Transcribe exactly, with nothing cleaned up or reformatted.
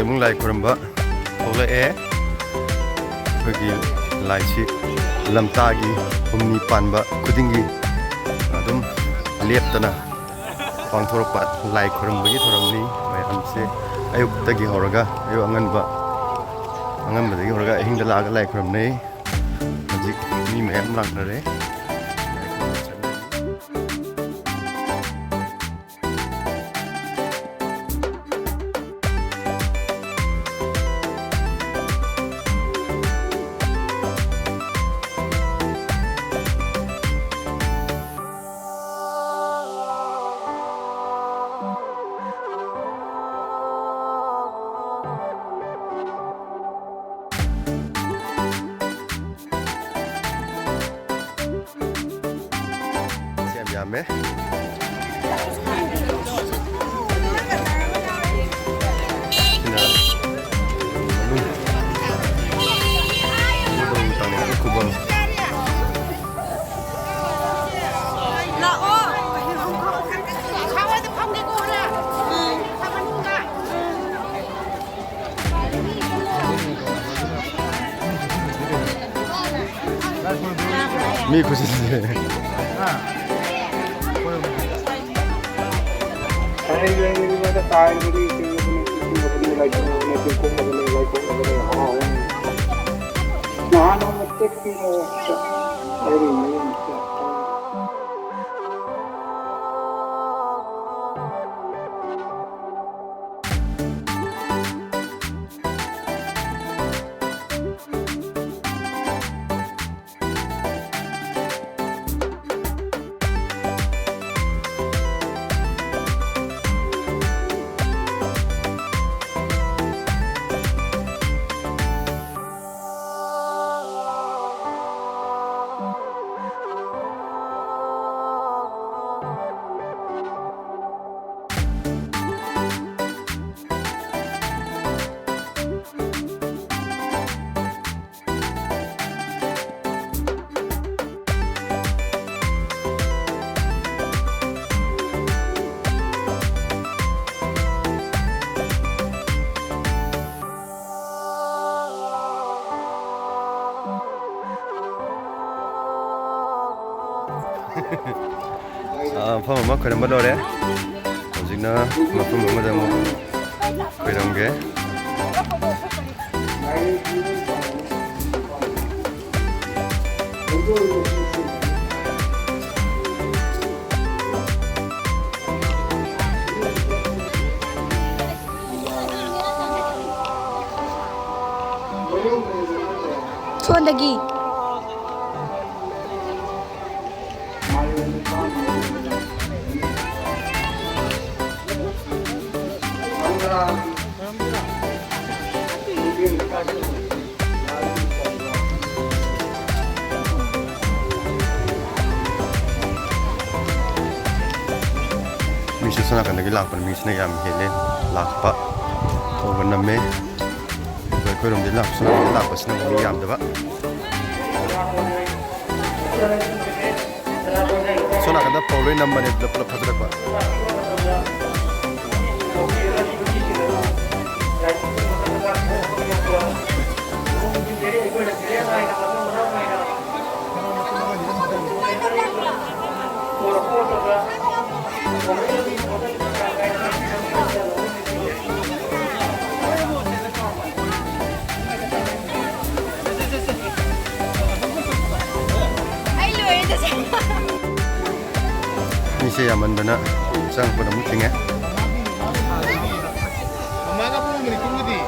ꯑꯃꯨꯛ ꯂꯥꯏ ꯈꯨꯔꯨꯝꯕ ꯊꯣꯛꯂꯛꯑꯦ꯫ ꯑꯩꯈꯣꯏꯒꯤ ꯂꯥꯏꯁꯤ ꯂꯝꯇꯥꯒꯤ ꯍꯨꯝꯅꯤ ꯄꯥꯟꯕ ꯈꯨꯗꯤꯡꯒꯤ ꯑꯗꯨꯝ ꯂꯦꯞꯇꯅ ꯄꯥꯡꯊꯣꯔꯛꯄ ꯂꯥꯏ ꯈꯨꯔꯨꯝꯕꯒꯤ ꯊꯧꯔꯝꯅꯤ꯫ ꯃꯌꯥꯝꯁꯦ ꯑꯌꯨꯛꯇꯒꯤ ꯍꯧꯔꯒ, ꯑꯌꯨꯛ ꯑꯉꯟꯕ, ꯑꯉꯟꯕꯗꯒꯤ ꯍꯧꯔꯒ ꯑꯍꯤꯡꯗ ꯂꯥꯛꯑꯒ ꯂꯥꯏ ꯈꯨꯔꯨꯝꯅꯩ꯫ ꯍꯧꯖꯤꯛ ꯃꯤ ꯃꯌꯥꯝ ꯂꯥꯛꯅꯔꯦ꯫ ꯁꯤ ꯌꯥꯝ ꯌꯥꯝꯃꯦ꯫ ꯁꯤꯅ ꯃꯅꯨꯡ꯫ ꯈꯨꯕꯝ ꯇꯥꯡꯅ ꯈꯨꯕꯝ꯫ ꯃꯤ ꯈꯨꯁꯤꯁꯦ꯫ ꯅꯍꯥꯟ ꯅꯣꯡꯃ ꯆꯠꯈꯤꯕ ꯂꯩꯔꯤꯉꯩ꯫ ꯑꯥ, ꯃꯐꯝ ꯑꯃ ꯈꯣꯏꯔꯝꯕ ꯂꯣꯏꯔꯦ꯫ ꯍꯧꯖꯤꯛꯅ ꯃꯐꯝ ꯑꯃꯗ ꯑꯃꯨꯛ ꯈꯣꯏꯔꯝꯒꯦ꯫ ꯁꯣꯟꯗꯒꯤ꯫ ꯃꯤꯁꯦ ꯁꯣꯝ ꯅꯥꯀꯟꯗꯒꯤ ꯂꯥꯛꯄꯅ ꯃꯤꯁꯤꯅ ꯌꯥꯝ ꯍꯦꯜꯂꯦ ꯂꯥꯛꯄ꯫ ꯊꯧꯕ ꯅꯝꯃꯦ꯫ ꯑꯗꯣ ꯑꯩꯈꯣꯏꯔꯣꯝꯗꯒꯤ ꯂꯥꯛꯄꯁꯤꯅ, ꯂꯥꯛꯄꯁꯤꯅ ꯑꯃꯨꯛ ꯃꯤ ꯌꯥꯝꯗꯕ꯫ ꯁꯣꯝ ꯅꯥꯀꯟꯗ ꯐꯧ ꯂꯣꯏ ꯅꯝꯕꯅꯦ, ꯑꯗꯨꯗ ꯄꯨꯂꯞ ꯊꯥꯖꯤꯜꯂꯛꯄ꯫ ꯑꯩ ꯂꯣꯏꯔꯦ ꯇꯁꯦꯡꯅ꯫ ꯃꯤꯁꯦ ꯌꯥꯝꯃꯟꯗꯅ ꯆꯪꯉꯛꯄꯗ ꯑꯃꯨꯛ ꯊꯤꯡꯉꯦ꯫